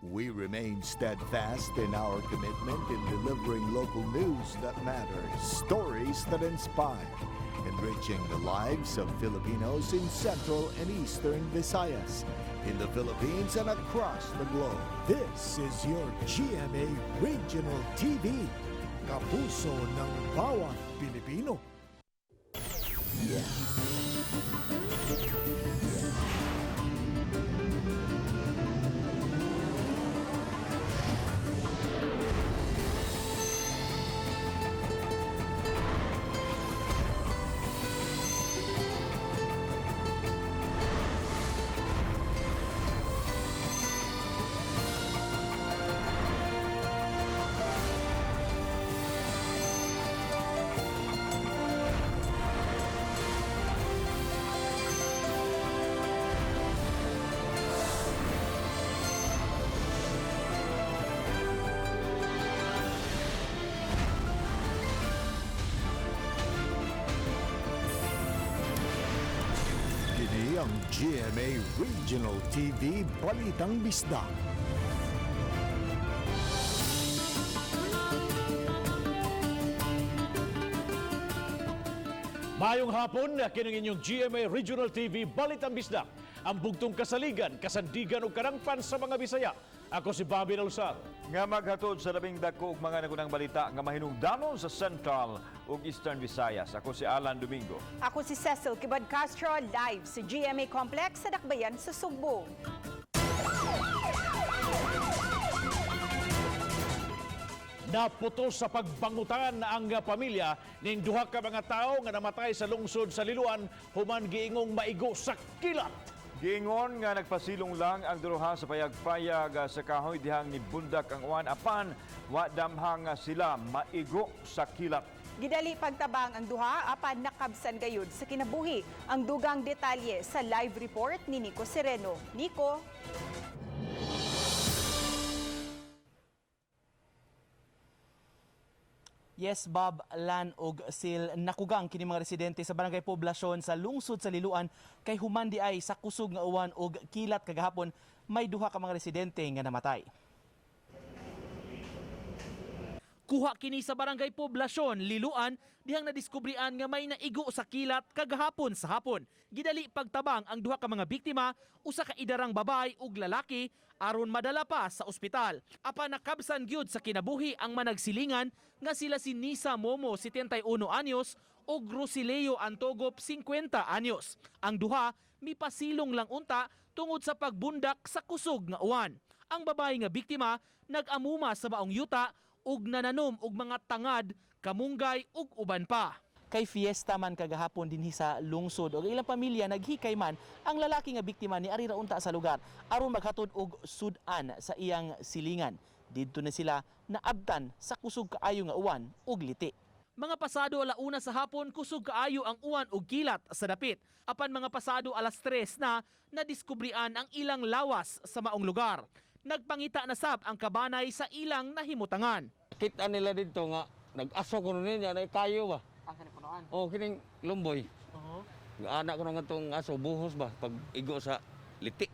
We remain steadfast in our commitment in delivering local news that matters, stories that inspire, enriching the lives of Filipinos in Central and Eastern Visayas, in the Philippines and across the globe. This is your GMA Regional TV, kapuso ng bawat Pilipino. Kini ang GMA Regional TV Balitang Bisdak. Maayong hapon, kining inyong GMA Regional TV Balitang Bisdak. Ang bugtong kasaligan, kasandigan ug karangpan sa mga Bisaya. Ako si Bobby Nalsar. Nga maghatod sa labing dako ug mga nagunang balita nga mahinungdanon sa Central ug Eastern Visayas. Ako si Alan Domingo. Ako si Cecil Kibad Castro, live sa GMA Complex sa Dakbayan sa Sugbo. Naputo sa pagbangutan ang pamilya ning duha ka mga tawo nga namatay sa lungsod sa Liloan human giingong maigo sa kilat. Giingon nga nagpasilong lang ang duruha sa payag-payag sa kahoy dihang nibundak ang uwan apan wa damhang sila maigo sa kilat. Gidali pagtabang ang duha apan nakabsan gayud sa kinabuhi. Ang dugang detalye sa live report ni Nico Sereno. Nico? Yes, Bob, Lan ug Sil, nakugang kini mga residente sa barangay Poblasyon sa lungsod sa Liloan kay human di ay sa kusog nga uwan ug kilat kagahapon may duha ka mga residente nga namatay. Kuha kini sa barangay Poblasyon, Liloan, dihang nadiskubrian nga may naigo sa kilat kagahapon sa hapon. Gidali pagtabang ang duha ka mga biktima, usa ka idarang babay ug lalaki aron madala pa sa ospital. Apan nakabsan gyud sa kinabuhi ang managsilingan nga sila si Nisa Momo, 71 anyos, ug Rosileo Antogop, 50 anyos. Ang duha mipasilong lang unta tungod sa pagbundak sa kusog nga uwan. Ang babae nga biktima nag-amuma sa maong yuta ug nananom og mga tangad, kamunggay ug uban pa. Kay fiesta man kagahapon dinhi sa lungsod og ilang pamilya naghikay man ang lalaki nga biktima ni ari ra unta sa lugar aron maghatod og sud-an sa iyang silingan. Didto na sila naabtan sa kusog kaayo nga uwan ug liti. Mga pasado 1:00 sa hapon, kusog kaayo ang uwan ug kilat sa dapit. Apan mga pasado 3:00 na nadiskubrian ang ilang lawas sa maong lugar. Nagpangita na sab ang kabanay sa ilang nahimutangan. Kita nila dito nga nag-aso ko niya na kayo ba. Oh, kining lumboy. Anak ko na nga tong aso buhos ba pag igo sa liti.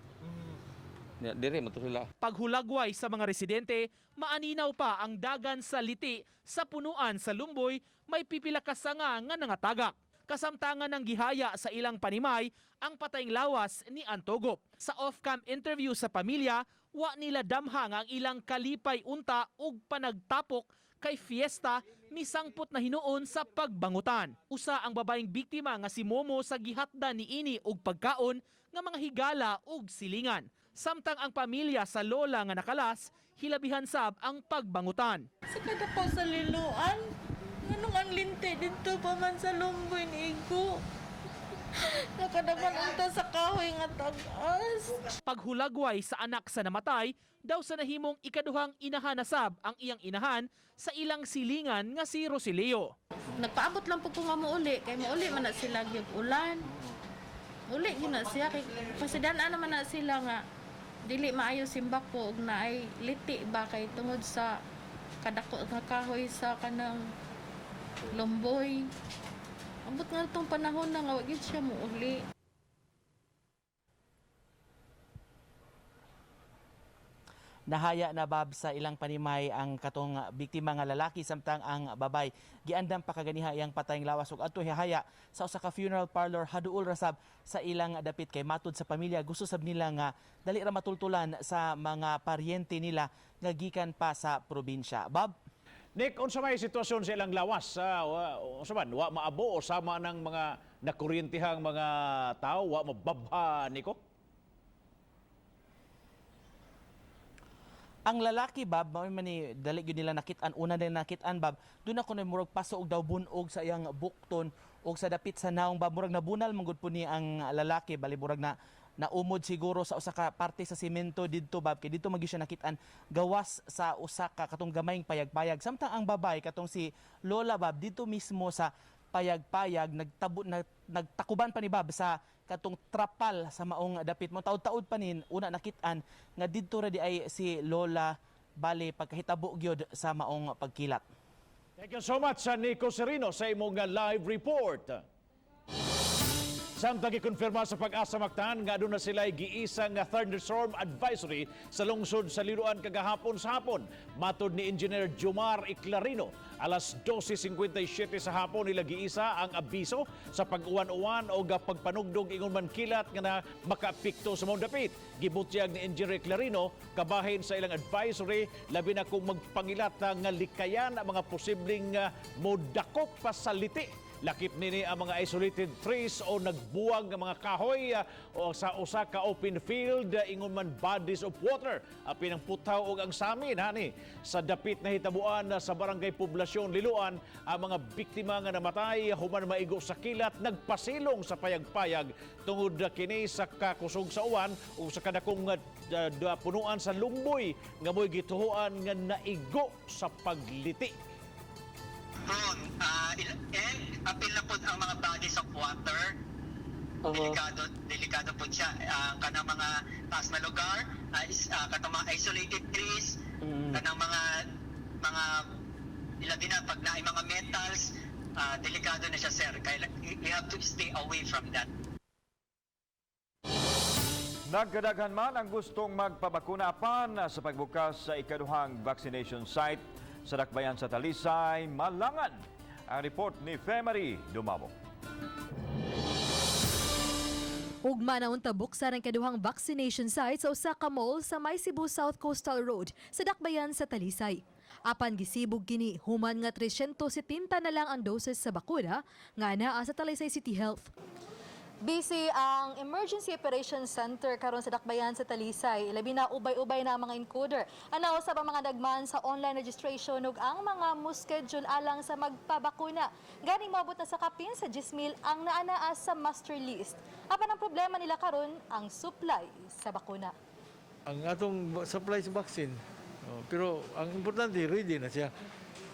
Ya, dire mo to sila. Paghulagway sa mga residente, maaninaw pa ang dagan sa liti sa punuan sa lumboy, may pipila ka sanga nga nangatagak. Kasamtangan ng gihaya sa ilang panimay ang patayng lawas ni Antogop. Sa off-cam interview sa pamilya, wa nila damhang ang ilang kalipay unta ug panagtapok kay fiesta misangpot na hinuon sa pagbangutan. Usa ang babaeng biktima nga si Momo sa gihatda niini og pagkaon nga mga higala ug silingan. Samtang ang pamilya sa lola nga nakalas, hilabihan sab ang pagbangutan. Sa kada ko sa liluan, nganong ang linti dito pa man sa lumboy ni Igo. Nakadaman unta sa kahoy nga tag-as. Paghulagway sa anak sa namatay, daw sa nahimong ikaduhang inahanasab ang iyang inahan sa ilang silingan nga si Rosilio. Nagpaabot lang po ko nga muuli, kay muuli man na sila gyud ulan. Uli gyud na siya kay pasidan-an naman na sila nga dili maayo simbako ug naay liti ba kay tungod sa kadako nga kahoy sa kanang lumboy. Abot nga tong panahon na nga wa gyud siya muuli. Nahaya na, Bab, sa ilang panimay ang katong biktima nga lalaki, samtang ang babay giandam pa kaganiha iyang patayng lawas ug adto hihaya sa usa ka funeral parlor haduol rasab sa ilang dapit, kay matud sa pamilya, gusto sab nila nga dali ra matultulan sa mga paryente nila nga gikan pa sa probinsya. Bab. Nick, unsa may sitwasyon sa ilang lawas? Unsa man, wa maabo o sama ng mga nakuryentihang mga tao, wa mababha, Nico? Ang lalaki, Bab, mao man ni dali gyud nila nakit-an, una nila nakit-an, Bab. Doon ako na murag paso og daw bunog sa iyang bukton og sa dapit sa naong, Bab, murag nabunal man gud po ni ang lalaki, bali murag na naumod siguro sa usa ka parte sa simento didto, Bab, kay didto magyud siya nakit-an gawas sa usa ka katong gamayng payag-payag, samtang ang babay, katong si Lola, Bab, didto mismo sa payag-payag nagtabo na, nagtakuban pa ni, Bab, sa katong trapal sa maong dapit mo taud-taud pa nin una nakit-an nga didto ra di ay si Lola, bali pagkahitabo gyud sa maong pagkilat. Thank you so much sa Nico Serino sa imong live report. Samtang gikonfirma sa Pag-asa Mactan nga aduna sila giisa nga thunderstorm advisory sa lungsod sa Liloan kagahapon sa hapon. Matod ni Engineer Jomar Iclarino, alas 12:57 sa hapon nila giisa ang abiso sa pag-uwan-uwan o pagpanugdog ingon man kilat nga na makaapekto sa maong dapit. Gibutyag ni Engineer Iclarino kabahin sa ilang advisory, labi na kung magpangilat nga likayan ang mga posibleng modakop pa sa liti. Lakip nini ang mga isolated trees o nagbuwag nga mga kahoy o sa usa ka open field, ingon man bodies of water, apin ang putaw ug ang samin hani sa dapit na hitabuan sa Barangay Poblasyon, Liloan. Ang mga biktima nga namatay human maigo sa kilat nagpasilong sa payagpayag tungod kini sa kakusog sa uwan ug sa kadakong punuan sa lumboy nga mo'y gituhoan nga naigo sa pagliti. Prone. And apil na po ang mga bodies of water. Delikado, delikado po siya. Kanang mga taas na lugar, katong mga isolated trees, kanang mga ilabi na pag naay mga metals, delikado na siya, sir. Kaya we have to stay away from that. Nagkadaghan man ang gustong magpabakuna apan sa pagbukas sa ikaduhang vaccination site sa Dakbayan sa Talisay, malangan. Ang report ni Femery Dumabo. Ugma na unta buksan ang kaduhang vaccination site sa usa ka mall sa may Cebu South Coastal Road sa Dakbayan sa Talisay. Apan gisibog kini human nga 370 na lang ang doses sa bakuna nga naa sa Talisay City Health. Busy ang Emergency Operations Center karon sa Dakbayan sa Talisay. Labi na ubay-ubay na ang mga encoder. Ana usab ang mga dagman sa online registration ug ang mga mo-schedule alang sa magpabakuna. Ganing moabot na sa kapin sa 10,000 ang naa-naa sa master list. Apan ang problema nila karon ang supply sa bakuna. Ang atong supply sa vaccine. Oh, pero ang importante, ready na siya.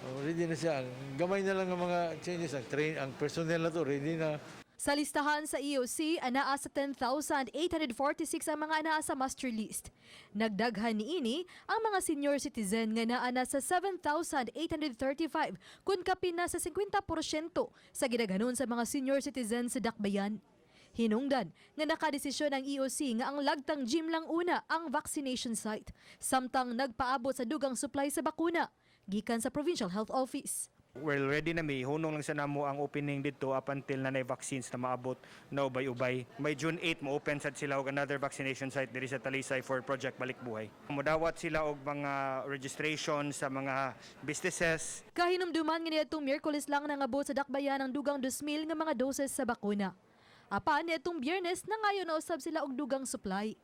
Oh, ready na siya. Ang gamay na lang ang mga changes, ang train, ang personnel na to, ready na. Sa listahan sa EOC, anaa sa 10,846 ang mga anaa sa master list. Nagdaghan niini ang mga senior citizen nga naa na sa 7,835 kun kapin na sa 50% sa gidaghanon sa mga senior citizen sa Dakbayan. Hinungdan nga nakadesisyon ang EOC nga ang Lagtang Gym lang una ang vaccination site, samtang nagpaabot sa dugang supply sa bakuna gikan sa Provincial Health Office. Well, ready na mi. Hunong lang sa namo ang opening dito up until na vaccines na maabot na ubay-ubay. May June 8 mo-open sad sila og another vaccination site diri sa Talisay for Project Balik Buhay. Modawat sila og mga registration sa mga businesses. Kahinumduman nga niadtong Miyerkules lang nangabot sa Dakbayan ang dugang 2,000 nga mga doses sa bakuna. Apan niadtong Biyernes nangayo na usab sila og dugang supply.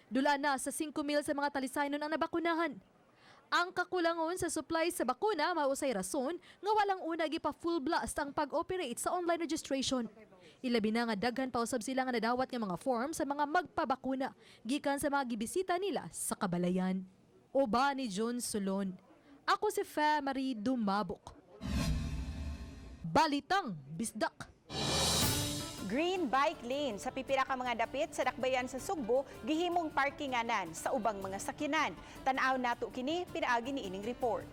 Dula na sa 5,000 sa mga Talisaynon ang nabakunahan. Ang kakulangon sa supply sa bakuna mausay rason nga walang una gipa full blast ang pag-operate sa online registration. Ilabi na nga daghan pa usab sila nga nadawat nga mga form sa mga magpabakuna gikan sa mga gibisita nila sa kabalayan. Uban ni John Solon. Ako si Fe Marie Dumabok. Balitang Bisdak. Green bike lane sa pipila ka mga dapit sa Dakbayan sa Sugbo gihimong parkinganan sa ubang mga sakyanan. Tan-aw nato kini pinaagi ni ining report.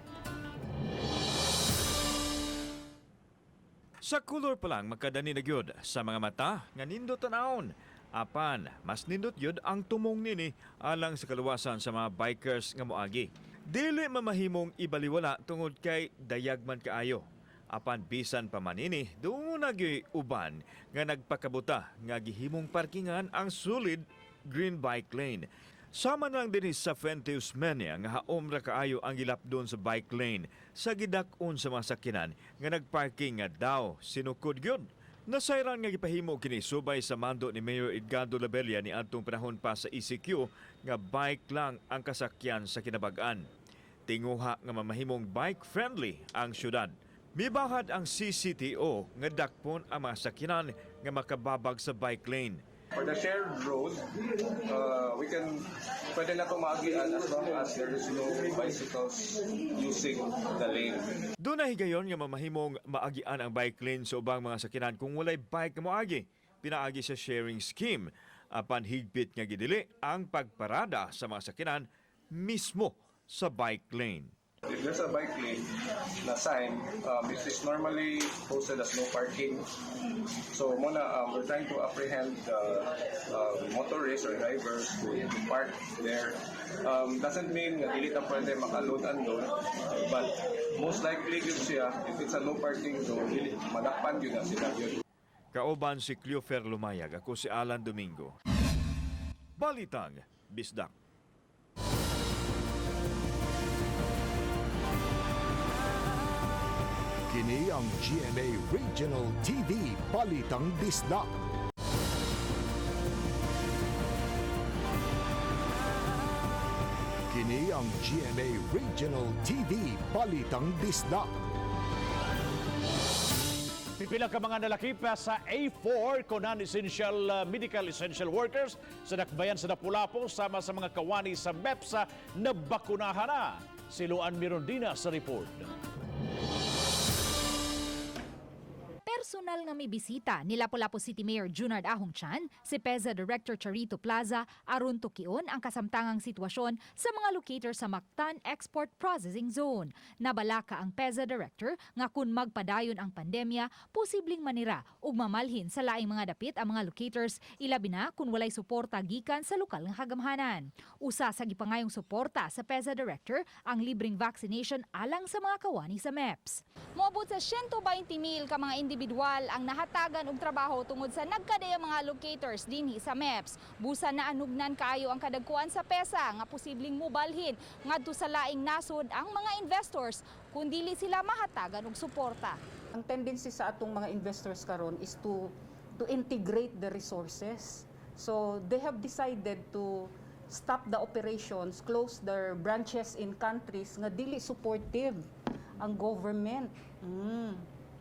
Sa color pa lang makadani na gyud sa mga mata nga nindot tanawon. Apan, mas nindot yun ang tumong nini alang sa kaluwasan sa mga bikers nga moagi. Dili mamahimong ibaliwala tungod kay dayag man kaayo. Apan bisan pa man ini, doon uban nga nagpakabuta nga gihimong parkingan ang solid green bike lane. Sama na lang dinhi sa Fuente Osmeña nga haom ra kaayo ang gilapdon sa bike lane sa gidak-on sa mga sakyanan nga nagparking nga daw sinukod gyud. Nasayran nga gipahimo kini subay sa mando ni Mayor Edgardo Labella ni adtong panahon pa sa ECQ nga bike lang ang kasakyan sa kinabag-an. Tinguha nga mamahimong bike-friendly ang syudad. Mibahad ang CCTO nga dakpon ang mga sakyanan nga makababag sa bike lane. For the shared road, we can, pwede na ito maagian as long as there is no bicycles using the lane. Doon na higayon nga mamahimong maagian ang bike lane sa ubang mga sakyanan kung walay bike nga moagi. Pinaagi sa sharing scheme. Apan higpit nga gidili ang pagparada sa mga sakyanan mismo sa bike lane. If there's a bike lane na sign, it is normally posted as no parking. So muna, we're trying to apprehend the motorists or drivers to park there. Doesn't mean nga dili ta pwede maka-load unload, but most likely gyud siya, if it's a no parking zone, dili madakpan gyud na sila gyud. Kauban si Cleofer Lumayag, ako si Alan Domingo. Balitang Bisdak. Kini ang GMA Regional TV Balitang Bisdak. Kini ang GMA Regional TV Balitang Bisdak. Pipila ka mga nalakip sa A4 kon non-essential medical essential workers sa dakbayan sa Lapu-Lapu sama sa mga kawani sa MEPSA na bakunahan na. Si Luan Mirondina sa report. Personal nga may bisita ni Lapu-Lapu City Mayor Junard Ahong Chan, si PEZA Director Charito Plaza aron tukion ang kasamtangang sitwasyon sa mga locator sa Mactan Export Processing Zone. Nabalaka ang PEZA Director nga kung magpadayon ang pandemya, posibleng manira ug mamalhin sa laing mga dapit ang mga locators, ilabi na kung walay suporta gikan sa lokal nga kagamhanan. Usa sa gipangayong suporta sa PEZA Director ang libreng vaccination alang sa mga kawani sa MEPS. Moabot sa 120 mil ka mga individual ang nahatagan og trabaho tungod sa nagkadayang mga locators dinhi sa MEPS. Busa na anugnan kaayo ang kadagkuan sa PEZA nga posibleng mubalhin ngadto sa laing nasod ang mga investors kung dili sila mahatagan og suporta. Ang tendency sa atong mga investors karon is to integrate the resources. So they have decided to stop the operations, close their branches in countries nga dili supportive ang government.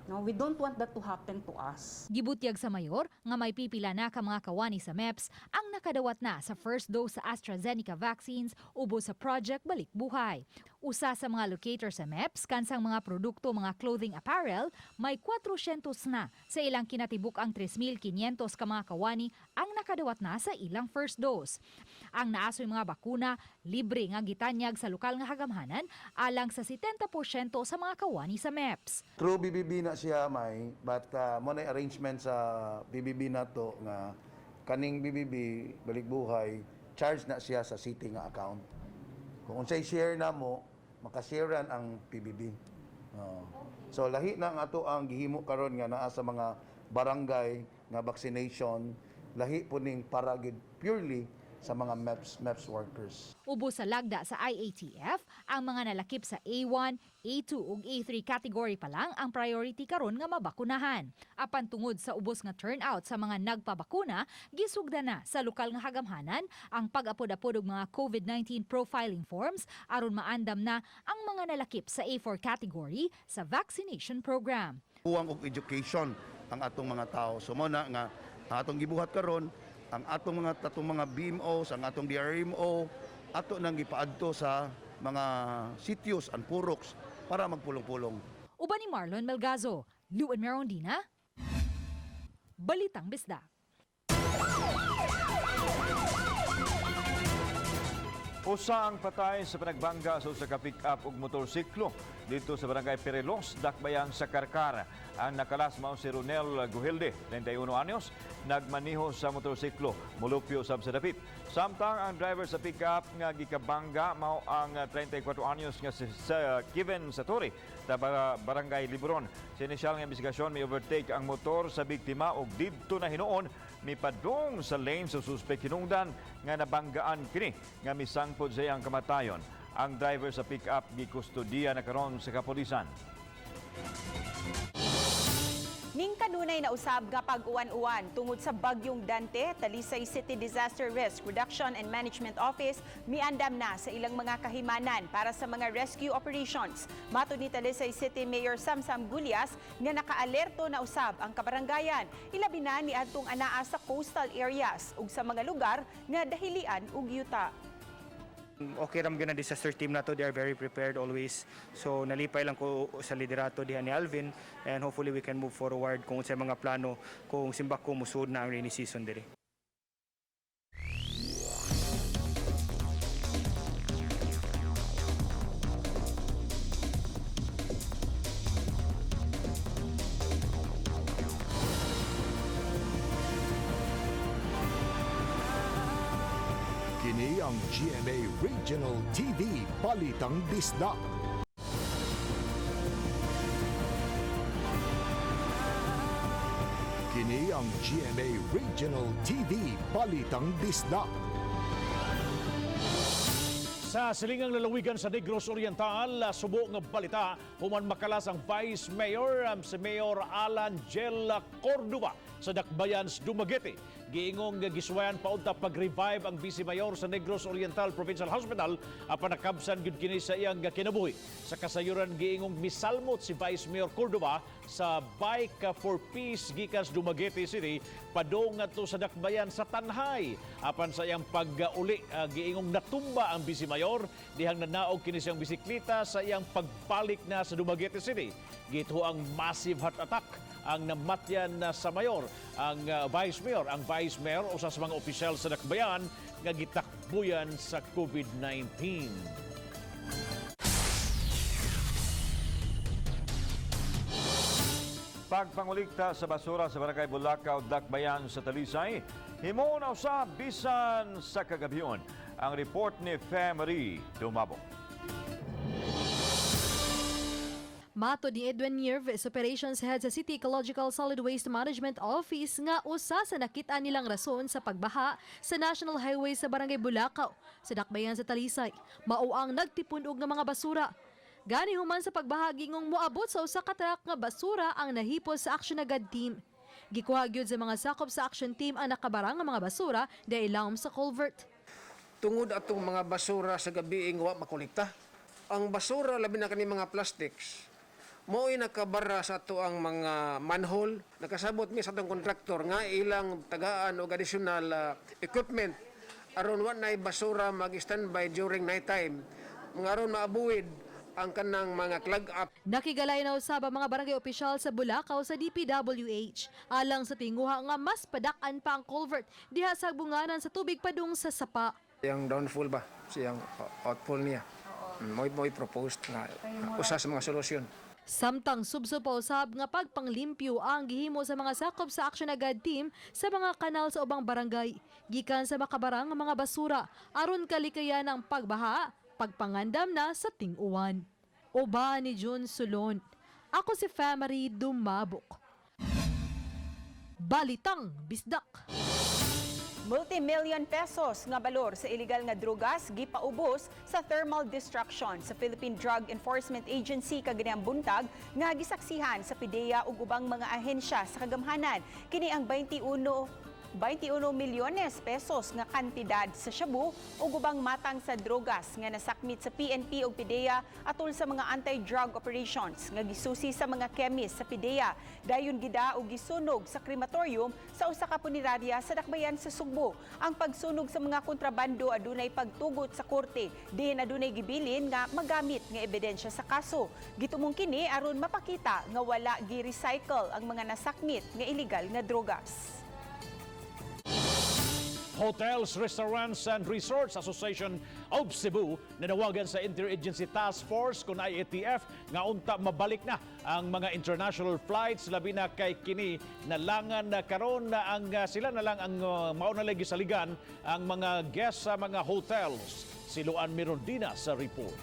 No, we don't want that to happen to us. Gibutyag sa mayor nga may pipila na ka mga kawani sa MEPS ang nakadawat na sa first dose sa AstraZeneca vaccines ubos sa Project Balik Buhay. Usa sa mga locator sa MEPS kansang mga produkto mga clothing apparel, may 400 na sa ilang kinatibuk ang 3,500 ka mga kawani ang nakadawat na sa ilang first dose. Ang naasoy mga bakuna libre nga gitanyag sa lokal nga kagamhanan alang sa 70% sa mga kawani sa MEPS. Through BBB na siya may, but mo na arrangement sa BBB nato nga kaning BBB Balik Buhay charge na siya sa city nga account. Kung unsay share na mo, makasharean ang PBB. Oo. So lahi na ang ato ang gihimo karon nga naa sa mga barangay nga vaccination, lahi po ning para gid purely sa mga MEPS workers. Ubos sa lagda sa IATF, ang mga nalakip sa A1, A2 ug A3 category pa lang ang priority karon nga mabakunahan. Apan tungod sa ubos nga turnout sa mga nagpabakuna, gisugda na sa lokal nga hagamhanan ang pag-apod-apod og mga COVID-19 profiling forms aron maandam na ang mga nalakip sa A4 category sa vaccination program. Kuwang og education ang atong mga tao. So mo na nga ang atong gibuhat karon, ang atong mga BMOs, ang atong DRMO, ato nang gipaadto sa mga sitios and puroks para magpulong-pulong. Uban ni Marlon Melgazo, Luan Merondina, Balitang Bisdak. Usa ang patay sa panagbangga sa usa ka pick-up ug motorsiklo dito sa Barangay Perelos, Dakbayan sa Carcar. Ang nakalas mao si Ronel Guhilde, 31 anyos, nagmaniho sa motorsiklo, mulupyo sab sa dapit. Samtang ang driver sa pick-up nga gikabangga mao ang 34 anyos nga si sa Kevin Satori sa Barangay Libron. Sa inisyal nga investigasyon, may overtake ang motor sa biktima ug didto na hinuon mipadong sa lane sa suspect hinungdan nga nabanggaan kini nga misangpod sa iyang kamatayon. Ang driver sa pick-up gikustudiya na karon sa kapolisan. Ning kanunay na usab nga pag-uwan-uwan tungod sa bagyong Dante, Talisay City Disaster Risk Reduction and Management Office miandam na sa ilang mga kahimanan para sa mga rescue operations. Matod ni Talisay City Mayor Samsam Gulyas nga nakaalerto na usab ang kabarangayan, ilabi na ni adtong anaa sa coastal areas ug sa mga lugar nga dahilian og yuta. Okay ram gyud ang disaster team nato, they are very prepared always. So nalipay lang ko sa liderato diha ni Alvin and hopefully we can move forward kung unsay mga plano kung simbako musud na ang rainy season diri. Kini ang GMA Regional TV Balitang Bisdak. Kini ang GMA Regional TV Balitang Bisdak. Sa silingang lalawigan sa Negros Oriental, subo nga balita human makalas ang Vice Mayor si Mayor Alan Gel Cordova sa Dakbayan sa Dumaguete. Giingong nga gisuwayan paunta pag-revive ang Vice Mayor sa Negros Oriental Provincial Hospital apan nakabsan gyud kini sa iyang kinabuhi. Sa kasayuran, giingong misalmot si Vice Mayor Cordova sa Bike for Peace gikan sa Dumaguete City padung ngadto sa Dakbayan sa Tanjay. Apan sa iyang pag-uli, giingong natumba ang Vice Mayor dihang nanaog kini siyang bisikleta sa iyang pagbalik na sa Dumaguete City. Gituo ang massive heart attack ang namatyan na sa mayor, ang vice mayor. Ang vice mayor usa sa mga opisyal sa Dakbayan nga gitakbuyan sa COVID-19. Pagpangulikta sa basura sa Barangay Bulacau, Dakbayan sa Talisay, himo na usab bisan sa kagabhion. Ang report ni Femery Dumabok. Matod ni Edwin Nieves, Operations Head sa City Ecological Solid Waste Management Office, nga usa sa nakita nilang rason sa pagbaha sa National Highway sa Barangay Bulacau sa Dakbayan sa Talisay, mao ang nagtipun-og nga mga basura. Gani human sa pagbaha, gingong moabot sa usa ka truck nga basura ang nahipos sa Action Agad team. Gikuha gyud sa mga sakop sa action team ang nakabarang nga mga basura dahil ilawom sa culvert. Tungod atong mga basura sa gabi nga wa makolekta. Ang basura, labi na kani mga plastics, mao'y nakabara sa ato ang mga manhole. Nakasabot mi sa atong kontraktor nga ilang tagaan og additional equipment aron wa nay basura mag-standby during night time. Mga aron maabuid ang kanang mga clog up. Nakigalay na usab ang mga barangay opisyal sa Bulacau sa DPWH alang sa tinguha nga mas padak-an pa ang culvert diha sa bunganan sa tubig padung sa sapa. Yang downfall ba, siyang outfall niya. Mo'y proposed nga usa sa mga solusyon. Samtang subsob pa usab nga pagpanglimpyo ang gihimo sa mga sakop sa Action Agad team sa mga kanal sa ubang barangay gikan sa makabarang nga mga basura aron kalikayan ang pagbaha, pagpangandam na sa ting-uwan. Uban ni June Sulon. Ako si Family Dumabok. Balitang Bisdak. Multi-million pesos nga balor sa illegal nga drugas gipaubos sa thermal destruction sa Philippine Drug Enforcement Agency kaganihang buntag nga gisaksihan sa PDEA ug ubang mga ahensya sa kagamhanan. Kini ang 21 milyones pesos nga kantidad sa shabu ug ubang matang sa drogas nga nasakmit sa PNP ug PDEA atol sa mga anti-drug operations nga gisusi sa mga chemist sa PDEA. Dayon gida og gisunog sa crematorium sa usa ka punerarya sa Dakbayan sa Sugbo. Ang pagsunog sa mga kontrabando adunay pagtugot sa korte diin adunay gibilin nga magamit nga ebidensya sa kaso. Gitumong kini aron mapakita nga wala gi-recycle ang mga nasakmit nga illegal nga drogas. Hotels, Restaurants and Resorts Association of Cebu nanawagan sa Interagency Task Force kung IATF nga unta mabalik na ang mga international flights, labi na kay kini nalangan na karon na ang sila na lang ang mao na lagi saligan ang mga guests sa mga hotels. Si Luan Mirondina sa report.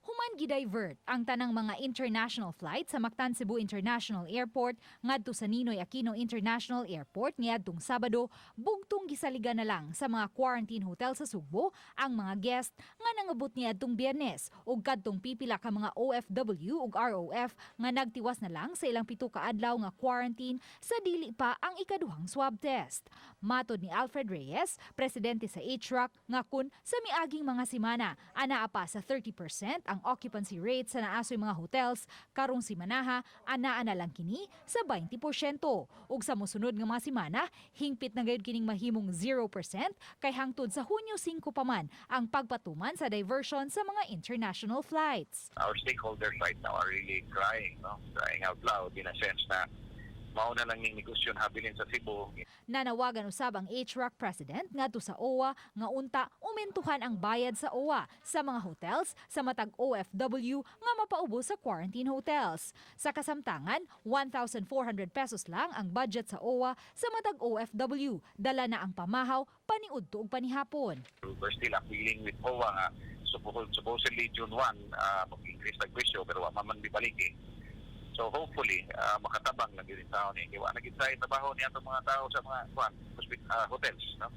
Human gidivert ang tanang mga international flight sa Mactan Cebu International Airport ngadto sa Ninoy Aquino International Airport niadtong Sabado, bugtong gisaligan na lang sa mga quarantine hotel sa Sugbo ang mga guest nga nangabot niadtong Biyernes ug kadtong pipila ka mga OFW ug ROF nga nagtiwas na lang sa ilang 7 ka adlaw nga quarantine sa dili pa ang ikaduhang swab test. Matod ni Alfred Reyes, presidente sa HRAC, nga kun sa miaging mga simana, anaa pa sa 30% ang occupancy rate sa naasoy mga hotels, karong simanaha, anaa na lang kini sa 20%. Ug sa mosunod nga mga simana, hingpit na gayud kining mahimong 0% kay hangtod sa Hunyo 5 pa man ang pagpatuman sa diversion sa mga international flights. Our stakeholders right now are really crying, no? Crying out loud in a sense na mao na lang ning negosyo habilin sa Cebu. Nanawagan usab ang HRAC president ngadto sa OWWA nga unta umentuhan ang bayad sa OWWA sa mga hotels sa matag OFW nga mapaubos sa quarantine hotels. Sa kasamtangan, 1,400 pesos lang ang budget sa OWWA sa matag OFW. Dala na ang pamahaw, paniudto ug panihapon. We're still appealing with OWWA nga supposedly June 1 mag-increase ang presyo pero wa man bibalik eh. So hopefully makatabang lang yun tao ni. Wa na gid sa trabaho ni atong mga tao sa mga kuan, hotels, no?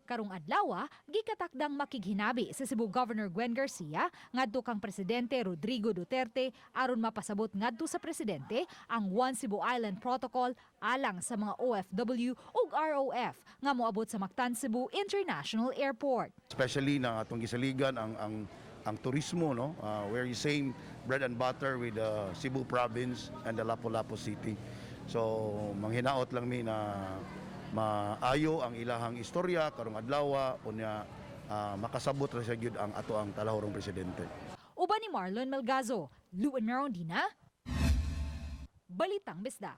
Karong adlaw, gikatakdang makighinabi sa Cebu Governor Gwen Garcia ngadto kang Presidente Rodrigo Duterte aron mapasabot ngadto sa presidente ang One Cebu Island Protocol alang sa mga OFW ug ROF nga moabot sa Mactan Cebu International Airport. Especially na atong gisaligan ang turismo, no, we're the same bread and butter with the Cebu province and the Lapu-Lapu City. So manghinaot lang mi na maayo ang ilahang istorya karong adlaw, unya makasabot ra sa gyud ang ato ang talahurong presidente. Uban ni Marlon Melgazo, Luan Merondina, Balitang Bisdak.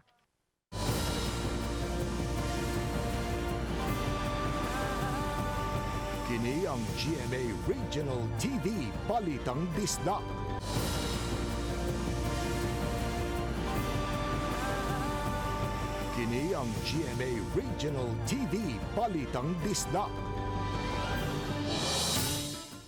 Kini ang GMA Regional TV Balitang Bisdak. Kini ang GMA Regional TV Balitang Bisdak.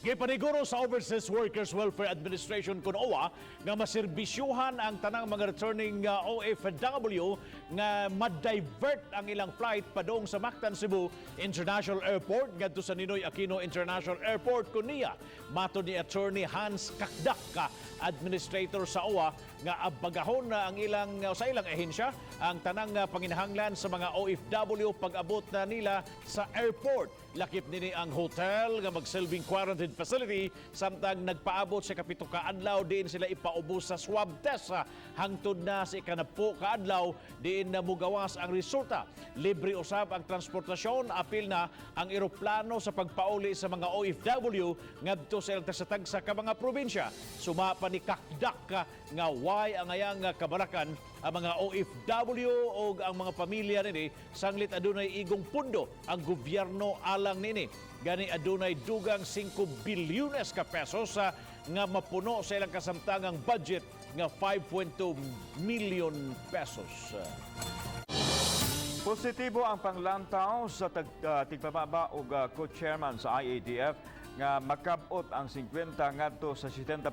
Gipaniguro sa Overseas Workers Welfare Administration kun OWWA nga maserbisyuhan ang tanang mga returning OFW nga ma-divert ang ilang flight padung sa Mactan Cebu International Airport ngadto sa Ninoy Aquino International Airport kunya. Matod ni Attorney Hans Cacdac, administrator sa OWWA, nga abagahon na ang ilang sa ilang ahensya ang tanang panginahanglan sa mga OFW pag-abot na nila sa airport. Lakip nini ang hotel nga magsilbing quarantine facility samtang nagpaabot sa 7 ka adlaw diin sila ipaubos sa swab test hangtod na sa 10 ka adlaw diin na mugawas ang resulta. Libre usab ang transportasyon, apil na ang eroplano sa pagpauli sa mga OFW ngadto sa ilang tagsa ka mga probinsya. Suma pa ni Cacdac nga way angayang kabalakan ang mga OFW o ang mga pamilya nini sanglit adunay igong pundo ang gobyerno alang nini. Gani adunay dugang 5 bilyones ka pesos sa nga mapuno sa ilang kasamtangang budget nga 5.2 million pesos. Positibo ang panglantaw sa tigpababa ug co-chairman sa IATF nga makabot ang 50 ngadto sa 70%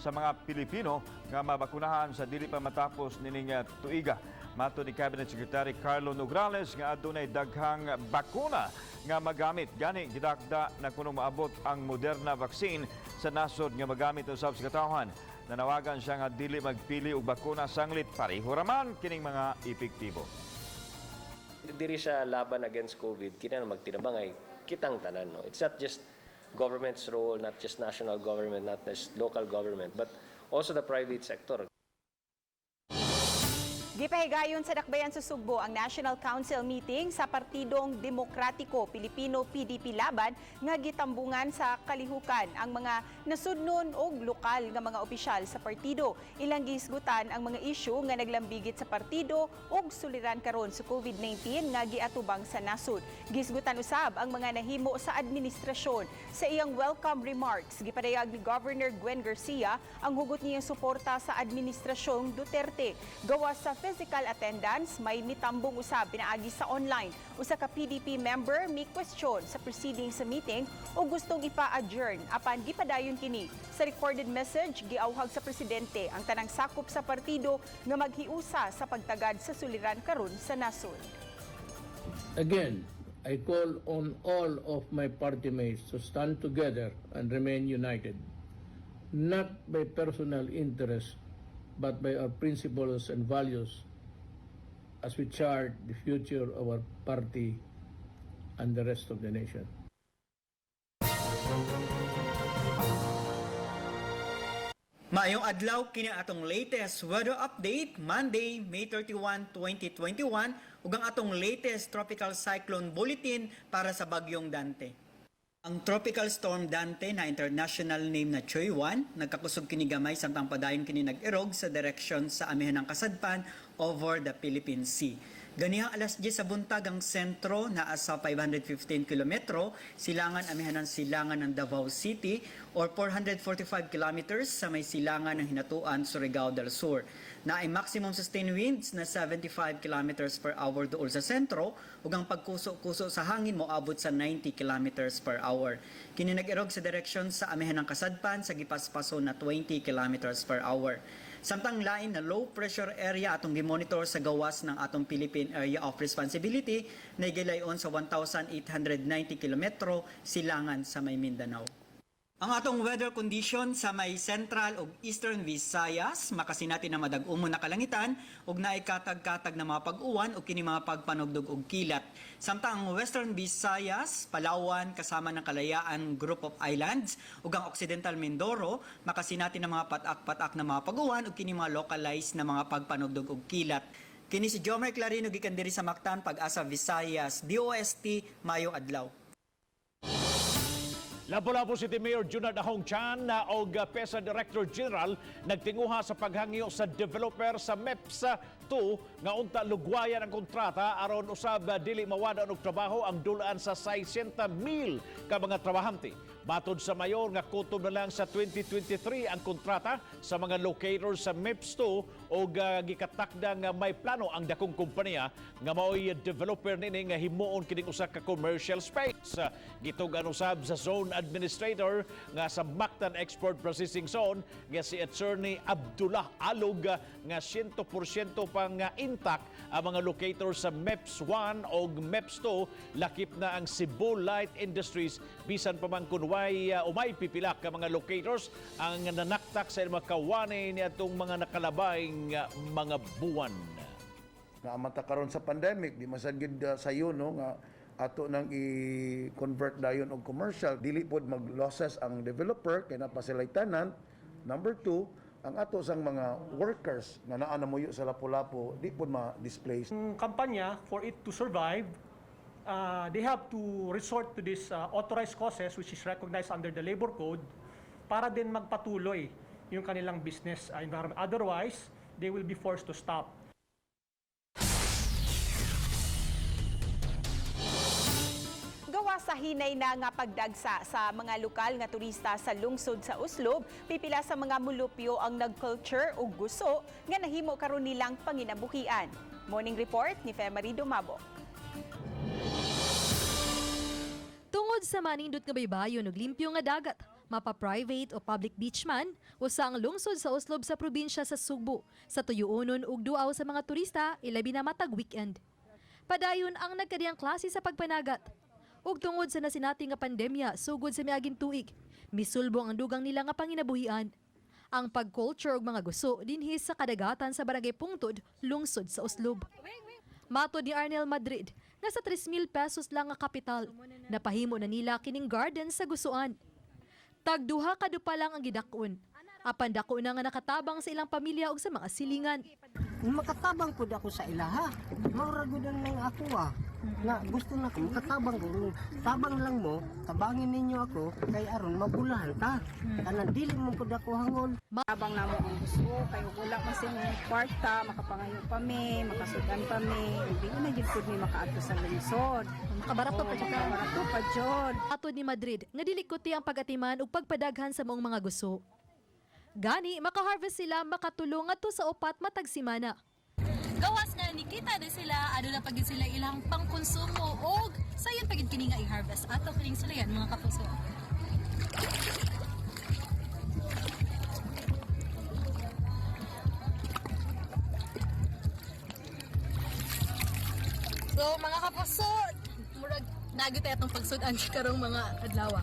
sa mga Pilipino nga mabakunahan sa dili pa matapos nining tuiga. Matod ni Cabinet Secretary Carlo Nograles nga adunay daghang bakuna nga magamit. Gani gidakda na kuno maabot ang Moderna vaccine sa nasod nga magamit usab sa katawhan. Nanawagan siya nga dili magpili og bakuna sanglit pareho raman kining mga epektibo. Diri sa laban against COVID, kinahanglan magtinabangay kitang tanan, no? It's not just government's role, not just national government, not just local government, but also the private sector. Gipahigayon sa Dakbayan sa Sugbo ang National Council meeting sa Partidong Demokratiko Pilipino PDP Laban nga gitambungan sa kalihukan ang mga nasudnon og lokal nga mga opisyal sa partido. Ilang gihisgutan ang mga isyu nga naglambigit sa partido ug suliran karon sa COVID-19 nga giatubang sa nasod. Gihisgutan usab ang mga nahimo sa administrasyon. Sa iyang welcome remarks, gipadayag ni Governor Gwen Garcia ang hugot niyang suporta sa administrasyong Duterte. Gawas sa physical attendance, may mitambong usab pinaagi sa online. Usa ka PDP member mi question sa proceeding sa meeting o gustong ipa-adjourn apan gipadayon kini. Sa recorded message, giawhag sa presidente ang tanang sakop sa partido nga maghiusa sa pagtagad sa suliran karon sa nasod. Again, I call on all of my party mates to stand together and remain united, not by personal interest, but by our principles and values as we chart the future of our party and the rest of the nation. Maayong adlaw, kini atong latest weather update Monday, May 31, 2021 ug ang atong latest tropical cyclone bulletin para sa bagyong Dante. Ang tropical storm Dante na international name na Choi 1, nagkakusog kini gamay samtang padayon kini nag-irog sa direksyon sa amihan ng kasadpan over the Philippine Sea. Ganihang alas 10 sa buntag, ang sentro naa sa 515 kilometro silangan amihan ng silangan ng Davao City or 445 kilometers sa may silangan ng Hinatuan, Surigao del Sur. Naay maximum sustained winds na 75 kilometers per hour duol sa sentro ug ang pagkuso-kuso sa hangin moabot sa 90 kilometers per hour. Kini nag-irog sa direksyon sa amihan ng kasadpan sa gipaspaso na 20 kilometers per hour. Samtang lain na low pressure area atong gimonitor sa gawas ng atong Philippine Area of Responsibility na gilayon sa 1,890 kilometro silangan sa may Mindanao. Ang atong weather condition sa may central ug eastern Visayas, makasinati na madag-umon na kalangitan ug naay katag-katag na mga pag-uwan ug kini mga pagpanugdog og kilat. Samtang ang western Visayas, Palawan kasama ng Kalayaan Group of Islands ug ang Occidental Mindoro, makasinati na mga patak-patak na mga pag-uwan ug kini mga localized na mga pagpanugdog og kilat. Kini si Jomer Clarino gikan diri sa Mactan, Pag-asa Visayas, DOST, maayong adlaw. Lapu-Lapu City Mayor Junard Ahong Chan na og PEZA Director General nagtinguha sa paghangyo sa developer sa MEPS 2 nga unta lugwayan ang kontrata aron usab dili mawad-an og trabaho ang dulaan sa 600,000 ka mga trabahante. Matod sa mayor nga kutob na lang sa 2023 ang kontrata sa mga locators sa MEPS 2 og gikatakda nga may plano ang dakong kompanya nga maoy developer nini nga himuon kining usa ka commercial space. Gitug-an usab sa zone administrator nga sa Mactan Export Processing Zone nga si Attorney Abdullah Alog nga 100% pang intact ang mga locator sa MEPS 1 og MEPS 2, lakip na ang Cebu Light Industries, bisan pa man kun way umay pipila ka mga locators ang nanaktak sa mga kawani niadtong mga nakalabay nga mga buwan. Nga amanta karon sa pandemic, di masad gid sayo, no, nga ato nang i-convert dayon og commercial, dili pod mag losses ang developer kay naa pa sila'y tenant. Number two, ang ato sang mga workers nga naa namuyo sa Lapu-Lapu di pod ma-displace. Ang kampanya, for it to survive, they have to resort to this authorized causes which is recognized under the labor code para din magpatuloy yung kanilang business environment. Otherwise, they will be forced to stop. Gawa sa hinay na nga pagdagsa sa mga lokal nga turista sa lungsod sa Oslob, pipila sa mga mulupyo ang nagculture og guso nga nahimo karon nilang panginabuhian. Morning report ni Femary Dumabo. Tungod sa manindot nga baybayon ug limpyo nga dagat, mapa-private o public beach man, usa ang lungsod sa Oslob sa probinsya sa Sugbo, sa tuyuonon ug duaw sa mga turista, ilabi na matag weekend. Padayon ang nagkadiyang klase sa pagpanagat. Ug tungod sa nasinati nga pandemya sugod sa miaging tuig, misulbong ang dugang nila nga panginabuhian. Ang pag-culture og mga guso dinhi sa kadagatan sa Barangay Pungtod, lungsod sa Oslob. Matod ni Arnel Madrid, nga sa 3,000 pesos lang nga kapital, napahimo na nila kining garden sa gusuan. Tagduha ka dupa lang ang gidakon. Apan dako na nga nakatabang sa ilang pamilya ug sa mga silingan. Makatabang pud ako sa ilaha. Maura gud ang nang ako ah. Nga gusto na ko makatabang ko. Tabang lang mo, tabangin ninyo ako kay aron mabulahan ta. Kanang dili mo pud ako hangol. Tabang namo ang gusto kay ug wala man sing kwarta, makapangayo pa mi, makasudan pa mi, di na gyud pud mi makaadto sa lungsod. Makabarato pa jud. Makabarato pa jud. Atod ni Madrid nga dili kuti ang pagatiman ug pagpadaghan sa maong mga guso. Gani makaharvest sila makatulong ngadto sa 4 matag semana. Gawas nga nikita na sila, ano na pagid sila ilang pangkonsumo og sayon pagid kini nga i-harvest ato kining sulayan, mga kapuso. So mga kapuso, murag nagit atong pagsud-an karong mga adlaw.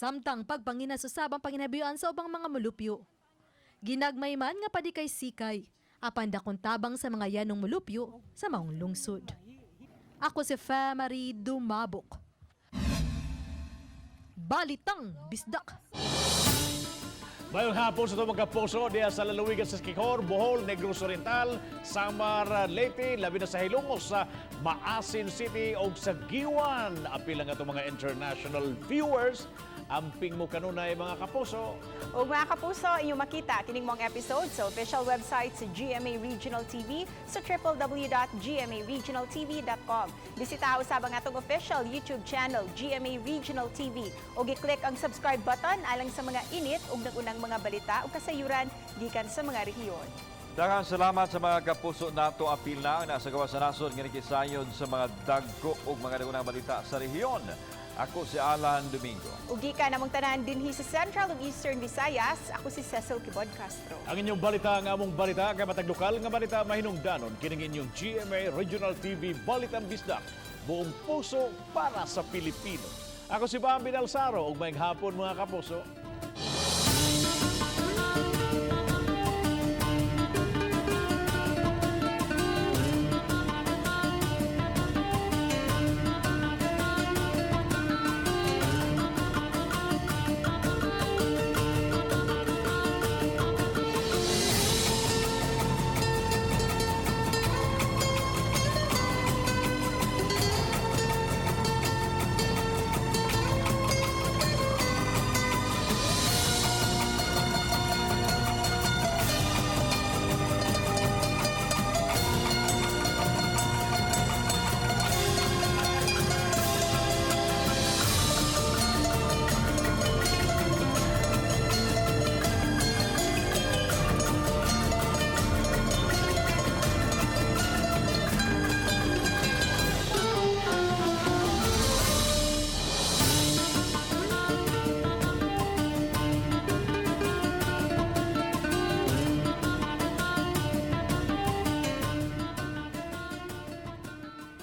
Samtang pagpanginas usab ang panginabuhian sa ubang mga mulupyo. Ginagmay man nga padi kay sikay, apan dakong tabang sa mga yanong mulupyo sa maong lungsod. Ako si Fe Marie Dumabok. Balitang Bisdak. Mayong hapon sa itong mga kapuso diya sa lalawigan sa Siquijor, Bohol, Negros Oriental, Samar, Leyte, labi na sa Hilongos, sa Maasin City o sa Guiuan. Apil ang atong mga international viewers. Amping mo kanunay, mga kapuso. Ug mga kapuso, inyong makita kining mong episode sa official website sa GMA Regional TV sa www.gmaregionaltv.com. Bisita usab ang atong official YouTube channel GMA Regional TV ug i-click ang subscribe button alang sa mga init ug nagunang mga balita ug kasayuran gikan sa mga rehiyon. Daghang salamat sa mga kapuso nato, apil na ang nasa gawas sa nasod nga nakisayod sa mga dagko ug mga nagunang balita sa rehiyon. Ako si Alan Domingo. Ug gikan namong tanan dinhi sa Central ug Eastern Visayas, ako si Cecil Quibod Castro. Ang inyong balita ang among balita kay matag lokal nga balita mahinungdanon kining inyong GMA Regional TV Balitang Bisdak. Buong puso para sa Pilipino. Ako si Bambi Alsaro ug maayong hapon, mga kapuso.